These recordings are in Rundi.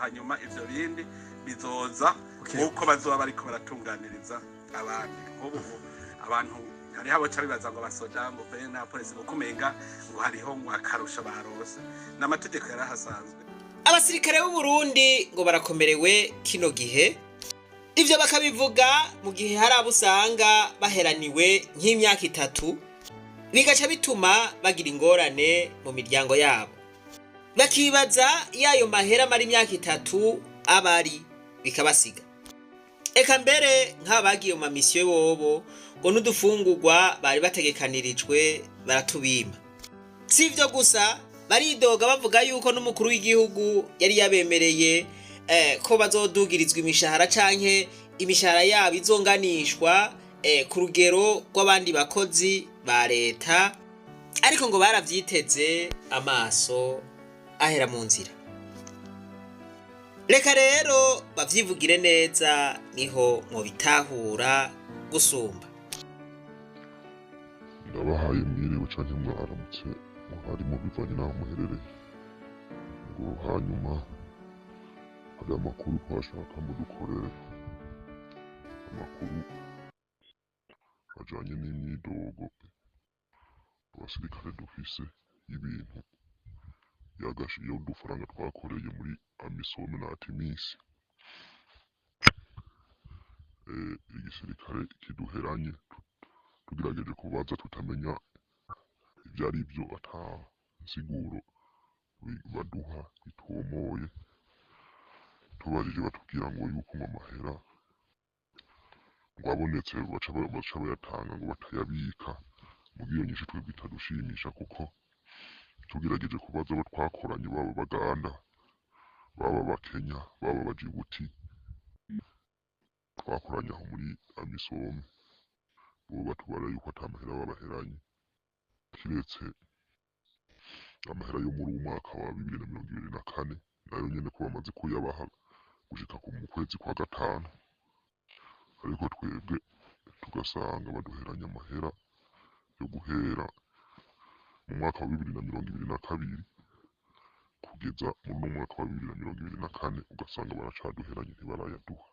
Hanyuma ivyo bindi bizoza nk'uko bazoba bariko baratunganiriza abandi. Nk'ubu abantu hariho aboca bibaza ngo basoja, ngo pe n'abapolisi, ngo kumenga ngo hariho ngo akarusho barose, n'amategeko yarahasanzwe. Abasirikare b'u Burundi ngo barakomerewe kino gihe. Ivyo bakabivuga mu gihe hari abo usanga baheraniwe nk'imyaka 3, bigaca bituma bagira ingorane mu miryango yabo, bakibaza iyo ayo mahera amara imyaka 3 aba ari, bikabasiga. Eka mbere nk'aba bagiye mu ma missions bobo ngo n'udufungurwa bari bategekanirijwe baratubima. Si ivyo gusa, baridoga bavuga yuko n'umukuru w'igihugu yari yabemereye ko bazodugirizwa imishahara canke imishahara yabo izonganishwa ku rugero rw'abandi bakozi ba leta, ariko ngo baravyiteze amaso ahera mu nzira. Reka rero bavyivugire neza, niho mwobitahura gusumba. Ndabahaye mwiriwe canke mwaramutse muharimo, bivanye n'aho muherereye. Ngo hanyuma hari amakuru twashaka mudukorere, amakuru ajanye n'imyidogo abasirikare dufise y'ibintu y'udufaranga twakoreye muri AMISOM na ATMIS. Igisirikare kiduheranye, tugerageje kubaza tutamenya ivyo ari vyo, ata nsiguro baduha itomoye. Tubajije batubwira ngo yuko ngo amahera ngo abonetse baca bayatanga, ngo batayabika. Muga iyo nyishu twebwe itadushimisha, kuko tugerageje kubaza abo twakoranye, baba Baganda, baba Abakenya, baba Abajibuti twakoranye aho muri AMISOM, bo batubara yuko ata mahera babaheranye, kiretse amahera yo muri uwu mwaka wa 2024, nayo nyene ko bamaze kuyabaha gushika mu kwezi kwa gatanu. Ariko twebwe tugasanga baduheranye amahera yo guhera mu mwaka wa 2022 kugeza muri uno mwaka wa 2024, ugasanga baracaduheranye, ntibarayaduha.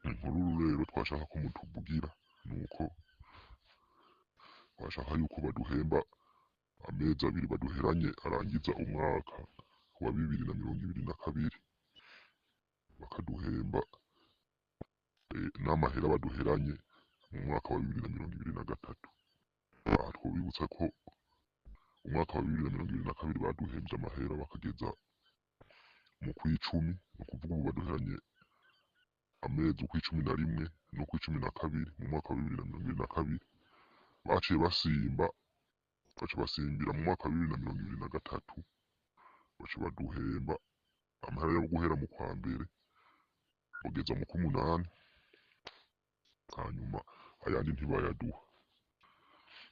Inkuru rero twashaka ko mutuvugira nuko twashaka yuko baduhemba amezi 2 baduheranye arangiza umwaka wa 2022, bakaduhemba n'amahera baduheranye mu mwaka wa 2023. Aha twobibutsa ko umwaka wa 2022 baduhemvye amahera bakageza mu kw'icumi, ni ukuvuga ubu baduheranye amezi ukw'icumi na rimwe n'ukw'icumi na kabiri mu mwaka wa 2022. Baciye basimba, baca basimbira mu mwaka wa 2023, baca baduhemba amahera yo guhera mu kwa mbere kugeza mu kw'umunani, hanyuma ayandi ntibayaduha.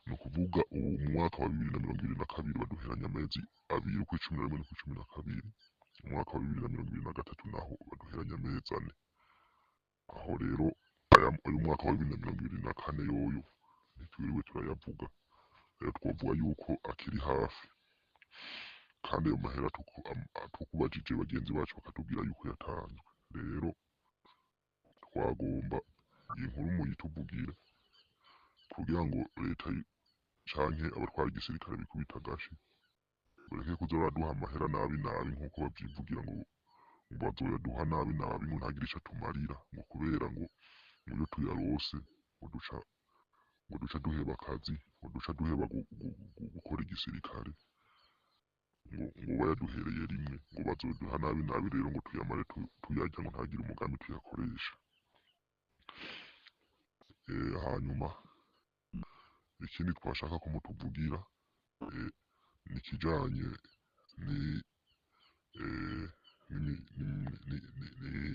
Ni ukuvuga ubu mu mwaka wa 2022 baduheranye amezi 2, ukw'icumi na rimwe n'ukw'icumi na kabiri. Mu mwaka wa 2023 naho baduheranye amezi 4. Aho rero uyu mwaka wa 2024 yoyo ntitwiriwe turayavuga, rero twovuga yuko akiri hafi. Kandi ayo mahera tukubajije bagenzi bacu bakatubwira yuko yatanzwe. Rero twagomba iyi nkuru muyituvugire kugira ngo leta canke abatwara igisirikare bikubita agashi, bareke kuza baraduha amahera nabi nabi nk'uko bavyivugira, ngo bazoyaduha nabi nabi, ngo ntagire ico atumarira, ngo kubera ngo iyo tuyarose ngo duca duheba akazi, ngo duca duheba gukora igisirikare, ngo bayaduhereye rimwe, ngo bazoduha nabi nabi rero ngo tuyamare tuyarya, ngo ntagire umugambi tuyakoresha. Hanyuma ikindi twashaka ko mutuvugira ni ikijanye ni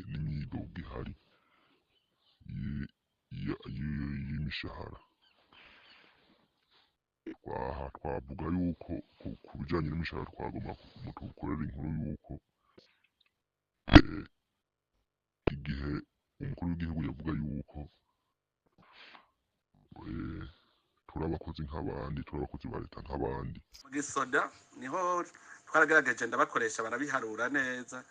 n'imyidogo ihari y'imishahara. Twaha twavuga yuko ku bijanye n'imishahara twagomba mutukorera inkuru yuko igihe umukuru w'igihugu yavuga yuko turi abakozi nk'abandi, turi abakozi ba leta nk'abandi. Mu gisoda niho twaragerageje, ndabakoresha, barabiharura neza.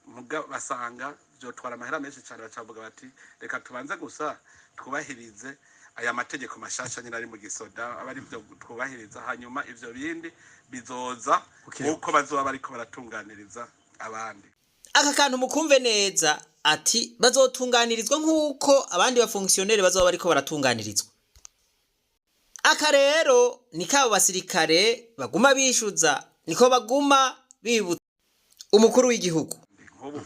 Muga basanga vyotwara amahera menshi cane, bacavuga bati reka tubanze gusa twubahirize aya mategeko mashasha nyine ari mu gisoda, aba ari byo twubahiriza, hanyuma ivyo bindi bizoza nk'uko bazoba bariko baratunganiriza abandi. Aka kantu mukumve neza, ati bazotunganirizwa nk'uko abandi bafonctionnaires bazoba bariko baratunganirizwa. Aka rero ni kabo basirikare baguma bishuza, niko baguma bibutsa umukuru w'igihugu. Nk'ubu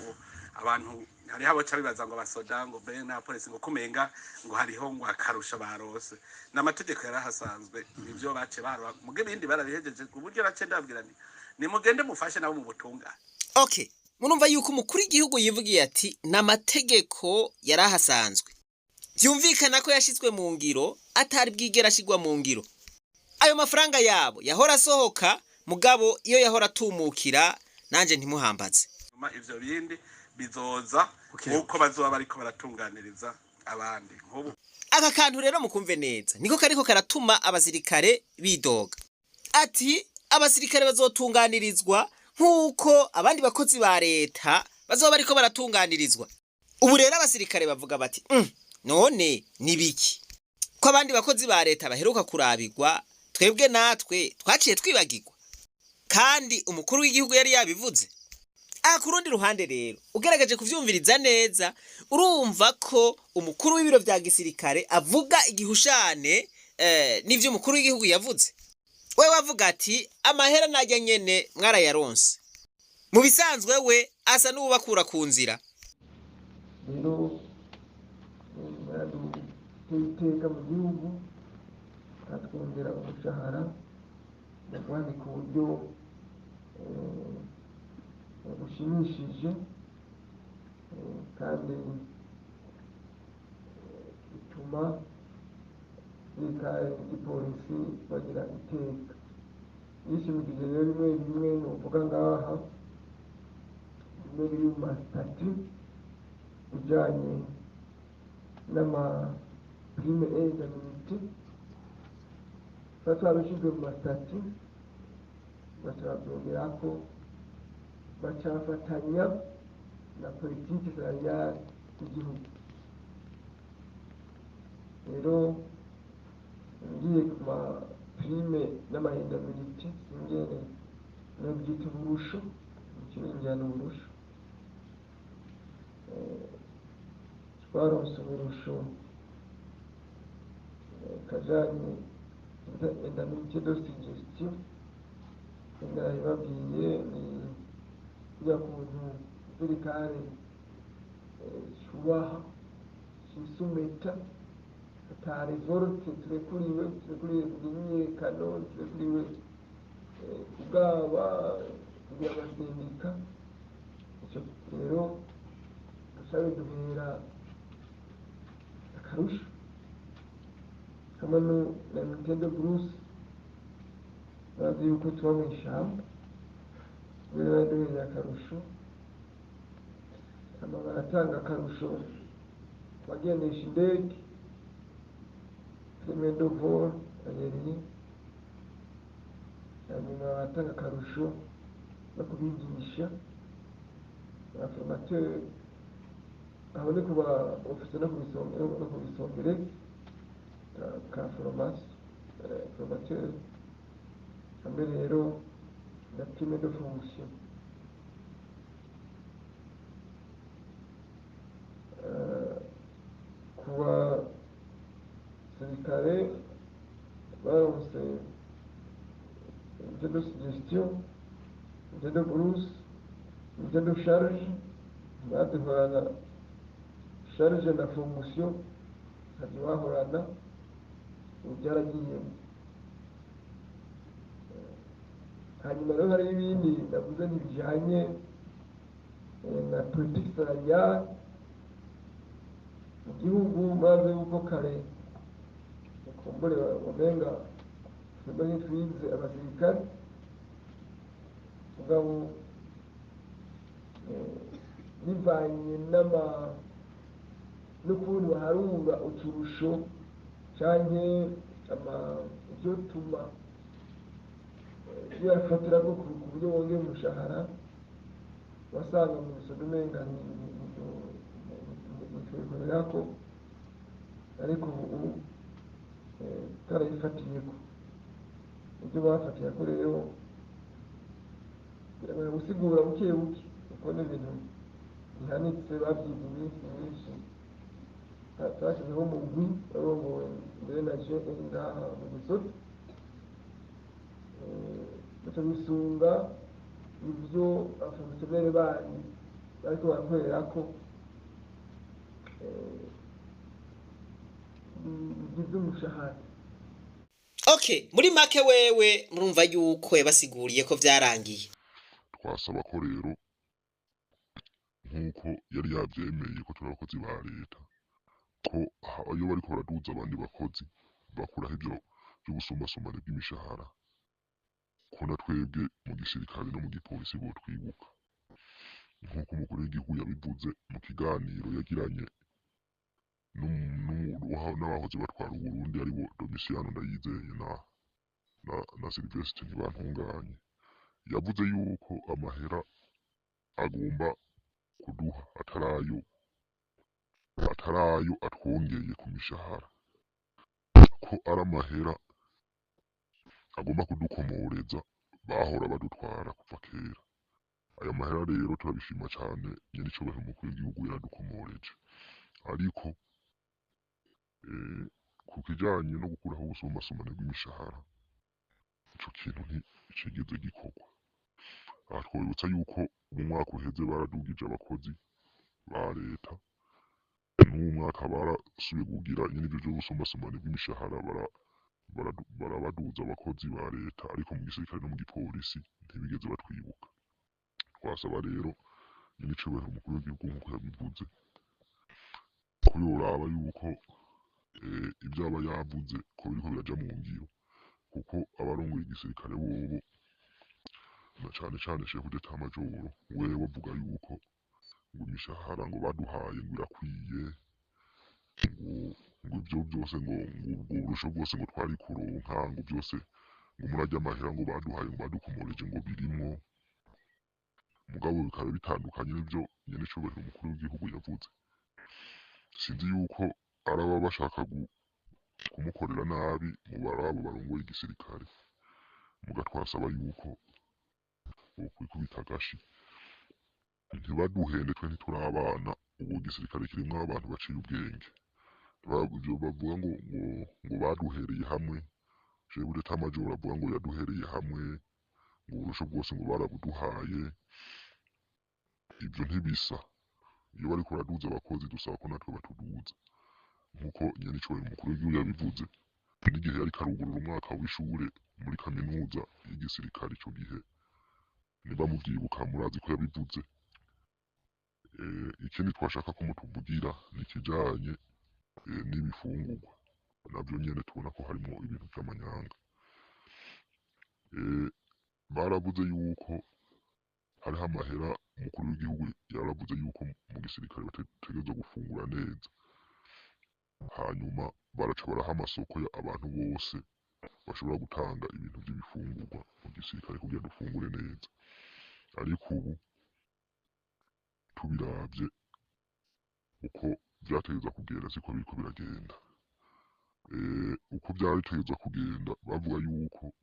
abantu hariho abaca bibaza ngo abasoda, ngo mbe n'abapolisi, ngo kumenga ngo hariho ngo akarusho barose. N'amategeko yari ahasanzwe, nivyo bace baraba, muge ibindi barabihejeje, ku buryo nace ndabwira nti nimugende mufashe nabo mu butungane. Okay, murumva yuko umukuru w'igihugu yivugiye ati n'amategeko yari ahasanzwe, byumvikana ko yashyizwe mu ngiro atari bwigera ashyirwa mu ngiro. Ayo mafaranga yabo yahora asohoka, mugabo iyo yahora atumukira nanjye ntimuhambaze. Nyuma ivyo bindi bizoza nk'uko bazoba bariko baratunganiriza abandi, nk'ubu Aka kantu rero mukumve neza, niko kariko karatuma abasirikare bidoga, ati abasirikare bazotunganirizwa nk'uko abandi bakozi ba leta bazoba bariko baratunganirizwa. Ubu rero abasirikare bavuga bati none ni biki ko abandi bakozi ba leta baheruka kurabigwa, twebwe natwe twaciye twibagirwa, kandi umukuru w'igihugu yari yabivuze? Aha ku rundi ruhande rero, ugerageje kuvyumviriza neza, urumva ko umukuru w'ibiro vya gisirikare avuga igihushane n'ivyo umukuru w'igihugu yavuze. We wavuga ati amahera najya nyene mwarayaronse. Mu bisanzwe we asa n'uwubakura ku nzira. Rero baraduteye iteka mu gihugu, baratwongera umushahara kandi ku buryo bushimishije, kandi bituma abasirikare n'igipolisi bagira iteka. Yishimikije rero bimwe bimwe novuga ngaha, bimwe biri mu mastatuts bijanye n'ama primes et indemnités, tuba twabishizwe mu mastatuts, baca bavyongerako, baca bafatanya na politique salariale y'igihugu. Rero ngiye ku ma primes n'ama indemnités, singene novyita uburusho, mu ni uburusho. Twaronse uburusho kajanye indemnité de suggestion. Ndabibabwiye, ni kurya kuntu igisirikare cubaha, cisumeta, ata révolte turekuriwe, turekuriwe kugira imyiyerekano, turekuriwe kugaba, kugira amasendika. Ico rero gaca biduhera akarusho hamwe na indemnité de brousse. Bazi yuko tuba mw'ishamba, rero baduhereye akarusho. Hama baratanga akarusho ku bagendesha indege, prime de vol aérien. Hanyuma baratanga akarusho no kubigisha abaformateurs, aho ni ku ba officiers no ku bisongereza ka formation formateur, hamwe rero na prime de fonction. Ku basirikare baronse indemnité de suggestion, indemnité de brousse, indemnité de charge bazihorana, charge na fonction ntabyo bahorana, ubu byaragiyemo. Hanyuma rero hari ibindi navuze ntibijanye na politique salariale mu gihugu. Maze yuko kare kumbure wamenga twebwe ntitwize abasirikare, mugabo bivanye n'ama n'ukuntu baharura uturusho canke ama ivyotuma bibafatirako ku buryo bongera umushahara. Wasanga mu gisoda umenga ntitwikorerako, ariko ubu twarabifatiyeko. Ibyo bafatiyeko rero biragoye gusigura buke buke, kuko ni ibintu bihanitse, babyize iminsi myinshi. Twashyizeho umugwi warongowe mbere na je ngaha mu gisoda, duca bisunga ibyo abafonctionnaire bandi bariko barakorerako bigize umushahara. Okay, muri make wewe murumva yuko yabasiguriye ko vyarangiye. Twasaba ko rero, nk'uko yari yavyemeye ko turi abakozi ba leta, ko iyo bariko baraduza abandi bakozi bakuraho ivyo vy'ubusumbasumbane bw'imishahara, ko na twebwe mu gisirikare no mu gipolisi botwibuka, nk'uko umukuru w'igihugu yabivuze mu kiganiro yagiranye n'abahoze batwara Uburundi, aribo Domitiyano Ndayizeye na Sylvestre Ntibantunganye. Yavuze yuko amahera agomba kuduha atarayo atwongeye ku mishahara, ko ari amahera agomba kudukomoreza bahora badutwara kuva kera. Aya mahera rero turabishima cane, nyenicubahiro umukuru w'igihugu yaradukomoreje, ariko ku kijanye no gukuraho ubusumbasumbane bw'imishahara, ico kintu nticigeze gikorwa. Aha twobibutsa yuko mu mwaka uheze baradugije abakozi ba leta, n'uwu mwaka barasubiye kugira nyene ivyo vy'ubusumbasumbane bw'imishahara, barabaduza abakozi ba leta, ariko mu gisirikare no mu gipolisi ntibigeze batwibuka. Twasaba rero nyenicubahiro umukuru w'igihugu, nk'uko yabivuze, ko yoraba yuko ivyo aba yavuze ko biriko biraja mu ngiro, kuko abarongoye igisirikare bobo, na cane cane chef d'état major, wewe avuga yuko ngo imishahara ngo baduhaye ngo irakwiye, ngo ivyo vyose, ngo ubwo burusho bwose ngo twari kuronka, ngo vyose ngo murarya amahera ngo baduhaye, ngo badukomoreje, ngo birimwo. Mugabo bikaba bitandukanye n'ivyo nyenicubahiro umukuru w'igihugu yavuze. Sinzi yuko araba bashaka kumukorera nabi mu barabo barongoye igisirikare, muga twasaba yuko bokwikubita agashi, ntibaduhende. Twe ntituri abana, ubu igisirikare kirimwo abantu baciye ubwenge. Ivyo bavuga ngo baduhereye hamwe, chef d'état major avuga ngo yaduhereye hamwe, ngo uburusho bwose ngo barabuduhaye, ivyo ntibisa. Iyo bariko baraduza abakozi, dusaba ko natwe batuduza, nkuko nyenicubahiro umukuru w'igihugu yabivuze n'igihe yariko arugurura umwaka w'ishure muri kaminuza y'igisirikare. Ico gihe niba muvyibuka, murazi ko yabivuze. Ikindi twashaka ko mutuvugira ni ikijanye n'ibifungurwa, navyo nyene tubona ko harimwo ibintu vy'amanyanga. Baravuze yuko hariho amahera, umukuru w'igihugu yaravuze yuko mu gisirikare bategerezwa gufungura neza, hanyuma baraca baraha amasoko ya abantu bose bashobora gutanga ibintu vy'ibifungurwa mu gisirikare kugira dufungure neza. Ariko ubu tubiravye uko vyategerezwa kugenda, siko biriko biragenda. Uko vyari bitegerezwa kugenda, bavuga yuko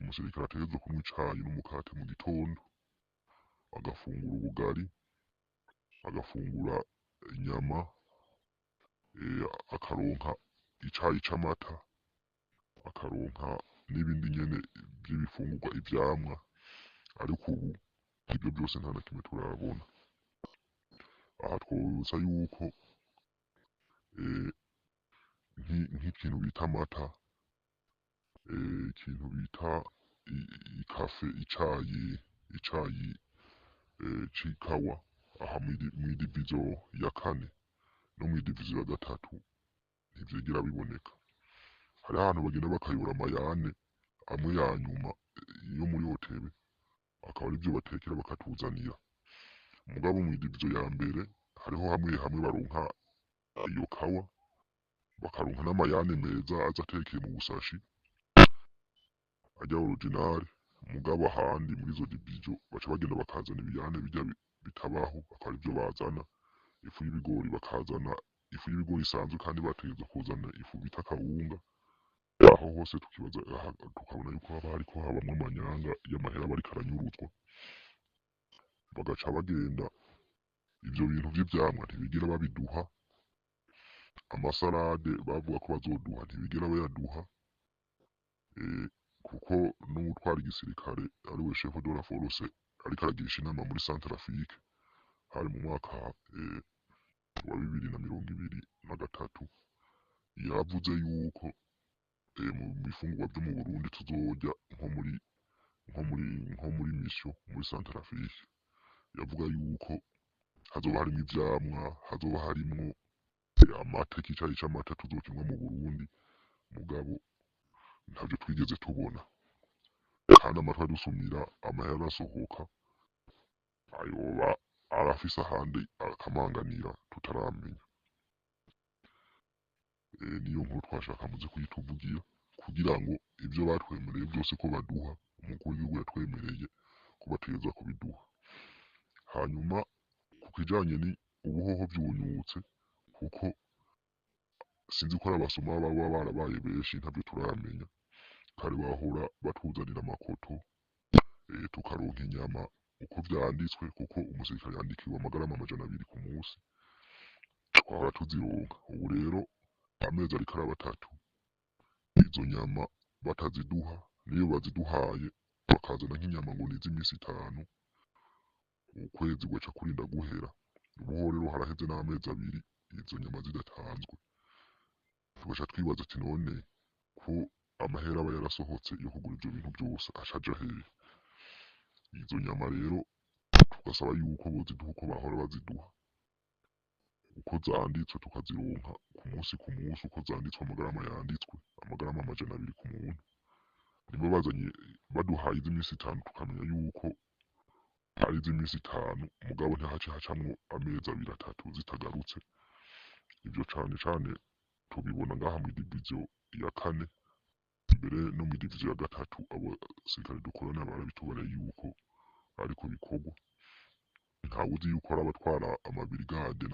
umusirikare ategerezwa kunywa icayi n'umukate mu gitondo, agafungura ubugari, agafungura inyama, akaronka icayi c'amata, akaronka n'ibindi nyene vy'ibifungurwa, ivyamwa. Ariko ubu ivyo vyose nta na kimwe turabona. Aha twobibutsa yuko nk'ikintu bita amata, ikintu bita ikafe, icayi c'ikawa, aha mw'idivizo ya kane no mw'idivizo ya gatatu ntivyigera biboneka. Hariho ahantu bagenda bakayora amayane amwe ya nyuma yo muri hoteli, akaba arivyo batekera bakatuzanira. Mugabo mw'idivizo ya mbere hariho hamwe hamwe baronka iyo kawa, bakaronka n'amayane meza aza atekeye mu busashi arya original. Mugabo ahandi muri izo diviziyo baca bagenda bakazana ibiyane bijya bitabaho, akaba arivyo bazana ifu y'ibigori, bakazana ifu y'ibigori isanzwe kandi bategerezwa kuzana ifu bita kawunga. Aho hose tukibaza tukabona yuko haba hariko habamwo amanyanga y'amahera aba ariko aranyuruzwa. Bagaca bagenda ivyo bintu vy'ivyamwa ntibigera babiduha, amasarade bavuga ko bazoduha ntibigera bayaduha, kuko n'uwutwara igisirikare ariwe chef de la force ariko aragirisha inama muri Centrafrique, hari mu mwaka wa 2023, yaravuze yuko mu bifungurwa vyo mu Burundi tuzorya nko muri mission muri Centrafrique. Yavuga yuko hazoba harimwo ivyamwa, hazoba harimwo amata, icayi c'amata tuzokinywa mu Burundi, mugabo ntavyo twigeze tubona. Kandi amatwi adusumira amahera arasohoka, ayoba arafise ahandi akamanganira tutaramenya. Niyo nkuru twashaka muze kuyituvugira kugira ngo ivyo batwemereye vyose ko baduha, umukuru w'igihugu yatwemereye ko bategerezwa kubiduha. Hanyuma ku kijanye ni ubuhoho vyunyutse, kuko sinzi ko ari abasoma baba barabaye benshi, ntavyo turamenya. Kare bahora batuzanira amakoto, tukaronka inyama uko vyanditswe, kuko umusirikare yandikiwe amagarama 200 ku munsi, twahora tuzironka. Ubu rero amezi ariko araba 3 izo nyama bataziduha, niyo baziduhaye bakazana nk'inyama ngo niz'imisi 5, ukwezi guca kurinda guhera. Ubuho rero haraheze n'amezi 2 izo nyama zidatanzwe. Tugaca twibaza ati none ko amahera aba yarasohotse yo kugura ivyo bintu vyose acaja hehe? Izo nyama rero tugasaba yuko boziduha uko bahora baziduha, uko zanditswe, tukazironka ku munsi ku munsi uko zanditswe, amagarama yanditswe, amagarama 200 ku muntu. Niba bazanye baduhaye iz'imisi 5, tukamenya yuko ari iz'imisi 5, mugabo ntihace hacamwo amezi 2 3 zitagarutse. Ivyo cane cane tubibona ngaha mw'idiviziyo ya 4, mbere no mw'idiviziyo ya 3, abasirikare dukorana barabitubareye yuko ariko bikorwa. Ntawuzi yuko ari abatwara amabirigade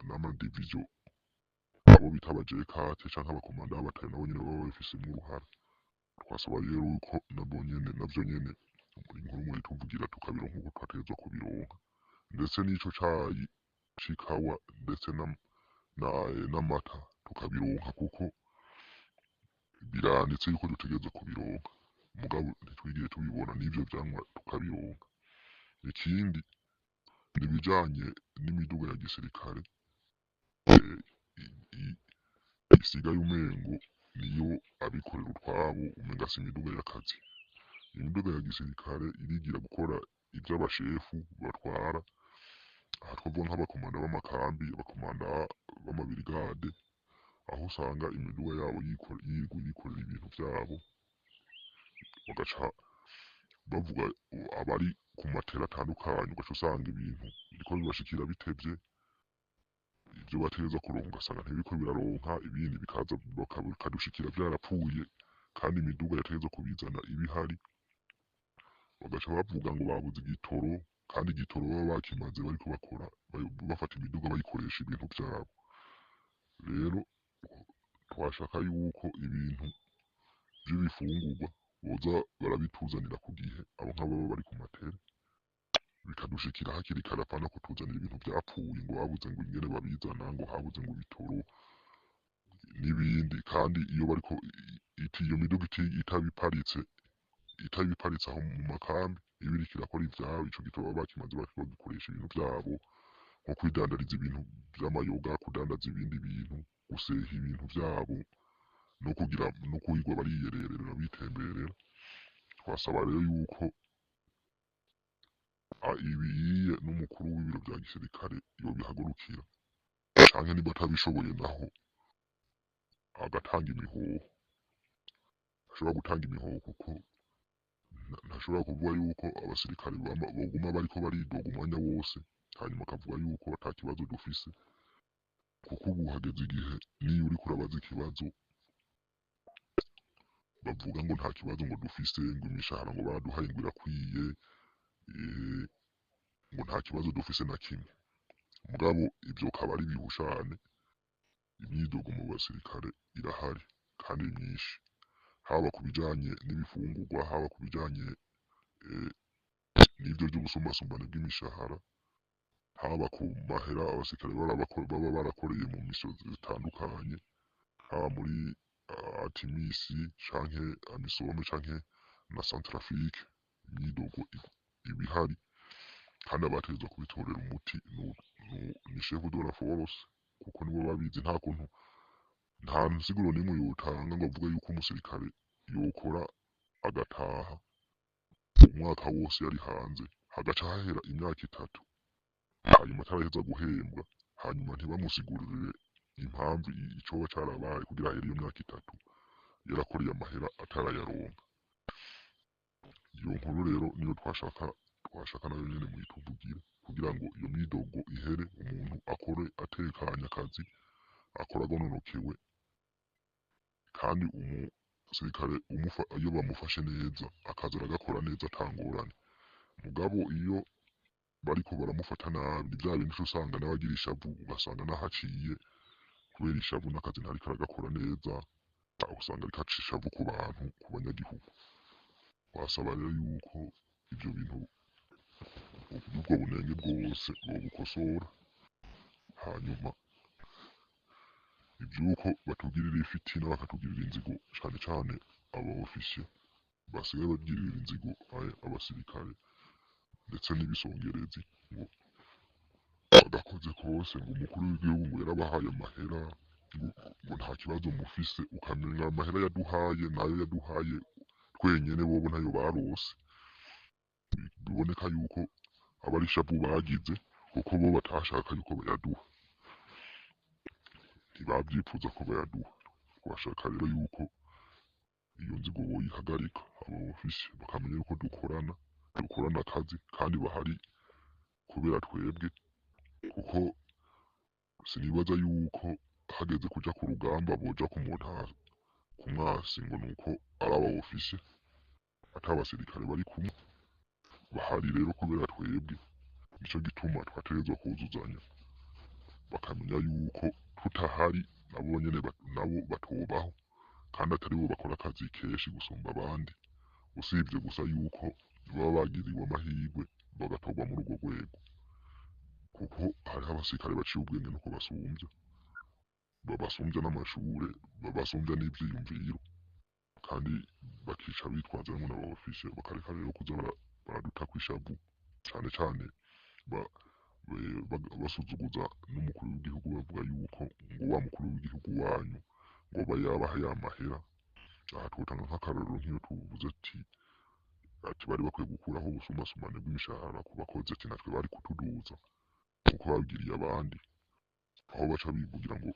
n'amadiviziyo, abo bita abajekate canke abakomanda b'abatayo, nabo nyene baba babifisemwo uruhara. Twasaba rero yuko nabo nyene navyo nyene inkuru mwoyituvugira tukabironka uko twategerezwa kubironka, ndetse n'ico cayi c'ikawa ndetse n'amata tukabironka, kuko biranditse yuko dutegerezwa kubironka, mugabo ntitwigire tubibona, n'ivyo vyamwa tukabironka. Ikindi ni ibijanye n'imiduga ya gisirikare isigaye umengo niyo abikorera utwabo, umenga si imiduga y'akazi. Imiduga ya gisirikare irigira gukora ivy'abashefu batwara, aha twovuga nk'abakomanda b'amakambi, abakomanda b'amabirigade, aho usanga imiduga yabo yirirwa yikorera ibintu vyabo, bagaca bavuga abari ku matera atandukanye, ugaca usanga ibintu biriko bibashikira bitevye, ivyo bategerezwa kuronka ugasanga ntibiriko biraronka, ibindi bikaza bikadushikira vyarapfuye kandi imiduga yategerezwa kubizana iba ihari. Bagaca bavuga ngo babuze igitoro, kandi igitoro baba bakimaze bariko bakora, bafata imiduga bayikoresha ibintu vyabo. Rero twashaka yuko ibintu vy'ibifungurwa boza barabituzanira ku gihe, abo nk'ababa bari ku matere, bikadushikira hakiri kare, apana kutuzanira ibintu vyapfuye ngo babuze ngo ingene babizana, ngo habuze ngo ibitoro n'ibindi. Kandi iyo bariko iyo miduga itabiparitse aho mu makambi, iba iriko irakora ivyabo, ico gitoro baba bakimaze bariko bagikoresha ibintu vyabo, nko kwidandariza ibintu vy'amayoga, kudandaza ibindi bintu, guseha ibintu vyabo, no kugira no kwirwa bariyererera bitemberera. Twasaba rero yuko ibiyiye n'umukuru w'ibiro vya gisirikare yobihagurukira, canke niba atabishoboye naho agatanga imihoho. Ashobora gutanga imihoho, kuko ntashobora kuvuga yuko abasirikare boguma bariko baridoga umwanya wose, hanyuma akavuga yuko ata kibazo dufise, kuko ubu hageze igihe niyo uriko urabaza ikibazo Bavuga ngo nta kibazo ngo dufise, ngo imishahara ngo baraduhaye ngo irakwiye, ngo nta kibazo dufise na kimwe. Mugabo ivyo kaba ari ibihushane. Imyidogo mu basirikare irahari kandi myinshi, haba ku bijanye n'ibifungurwa, haba ku bijanye n'ivyo vy'ubusumbasumbane bw'imishahara, haba ku mahera abasirikare baba barakoreye mu misozi zitandukanye, haba muri ATMIS canke AMISOM canke na Centrafrique. Imyidogo iba ihari, kandi abategerezwa kubitorera umuti ni chef de la force, kuko nibo babizi. Nta kuntu, nta nsiguro n'imwe yotanga ngo avuge yuko umusirikare yokora agataha umwaka wose yari hanze, hagaca hahera imyaka 3, hanyuma ataraheza guhembwa, hanyuma ntibamusigurire impamvu icoba carabaye kugira ahere iyo myaka 3 yarakoreye amahera atarayaronka. Iyo nkuru rero niyo twashaka nayo nyene muyituvugire, kugira ngo iyo myidogo ihere, umuntu akore atekanye, akazi akora agononokewe. Kandi umusirikare iyo bamufashe neza, akazi aragakora neza ata ngorane. Mugabo iyo bariko baramufata nabi, ni vya bindi uca usanga nawe agira ishavu, ugasanga naho aciye kubera ishavu n'akazi ntariko aragakora neza, usanga ariko aca ishavu ku bantu, ku banyagihugu. Twasaba rero yuko ivyo bintu, ubwo bunenge bwose bobukosora, hanyuma ivyuko batugirira ifitina, bakatugirira inzigo, cane cane aba ofisiye basigaye bagirira inzigo abasirikare ndetse n'ibisongerezi, ngo bagakoze kose ngo umukuru w'igihugu ngo yarabahaye amahera, ngo nta kibazo mufise. Ukamenga amahera yaduhaye nayo yaduhaye twenyene, bobo ntayo barose. Biboneka yuko aba ari ishavu bagize, kuko bo batashaka yuko bayaduha, ntibavyipfuza ko bayaduha. Twashaka rero yuko iyo nzigo boyihagarika, abo ofisi bakamenya yuko dukorana akazi, kandi bahari kubera twebwe, kuko sinibaza yuko hageze kuja ku rugamba boja ku mwasi ngo nuko ari aba ofisi ata abasirikare bari kumwe. Bahari rero kubera twebwe, nico gituma twategerezwa kuzuzanya, bakamenya yuko tutahari nabo nyene nabo batobaho, kandi atari bo bakora akazi kenshi gusumba abandi, usibye gusa yuko baba bagiriwe amahirwe bagatorwa muri urwo rwego, kuko hariho abasirikare baciye ubwenge nuko basumvya, babasumbya n'amashure, babasumbya n'ivyiyumviro, kandi bakica bitwaza ngo n'aba ofisiye. Bakareka rero kuza baradutako ishavu, cane cane basuzuguza n'umukuru w'igihugu, bavuga yuko ngo wa mukuru w'igihugu wanyu ngo aba yabaha ya mahera. Aha twotanga nk'akarorero, nk'iyo tuvuze ati bari bakwiye gukuraho ubusumbasumbane bw'imishahara ku bakozi, ati natwe bari kutuduza nkuko babigiriye abandi, aho baca bivugira ngo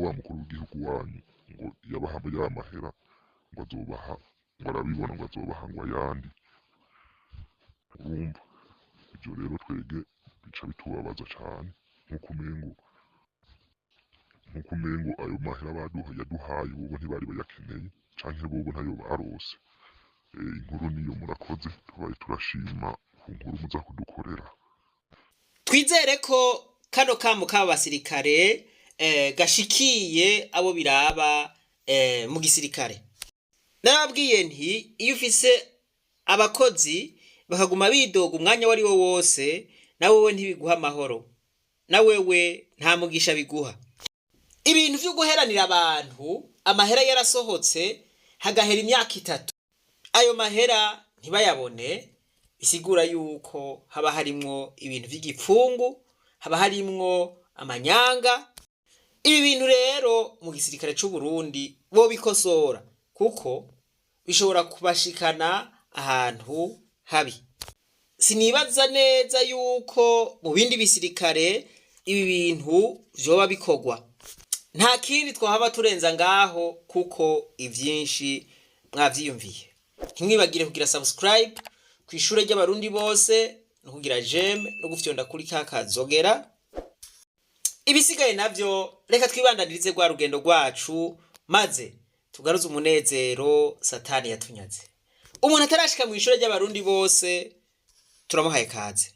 wa mukuru w'igihugu wanyu ngo yabaha ya mahera, ngo azobaha, ngo arabibona, ngo azobaha ngo ayandi. Urumva ivyo rero twege bica bitubabaza cane, nkuko umengo ayo mahera baduha yaduhaye bobo ntibari bayakeneye, canke bobo ntayo barose. Inkuru niyo, murakoze, tubaye turashima ku nkuru muza kudukorera. Twizere ko kano kamo k'aba basirikare gashikiye abo biraba mu gisirikare. Narababwiye nti iyo ufise abakozi bakaguma bidoga umwanya wari wo wose, na wewe ntibiguha amahoro, na wewe nta mugisha biguha. Ibintu vyo guheranira abantu amahera yarasohotse, hagahera imyaka 3 ayo mahera ntibayabone, bisigura yuko haba harimwo ibintu vy'igipfungu, haba harimwo amanyanga. Ibi bintu rero mu gisirikare c'u Burundi bobikosora, kuko bishobora kubashikana ahantu habi. Sinibaza neza yuko mu bindi bisirikare ibi bintu vyoba bikorwa. Nta kindi twahaba turenza ngaho, kuko ivyinshi mwavyiyumviye. Ntimwibagire kugira subscribe ku ishure ry'Abarundi bose, no kugira j'aime, no gufyonda kuri ka kazogera. Ibisigaye navyo reka twibandanirize rwa rugendo rwacu, maze Tugaruze umunezero Satani yatunyaze. Umuntu atarashika mu ishure ry'Abarundi bose, turamuhaye kaze.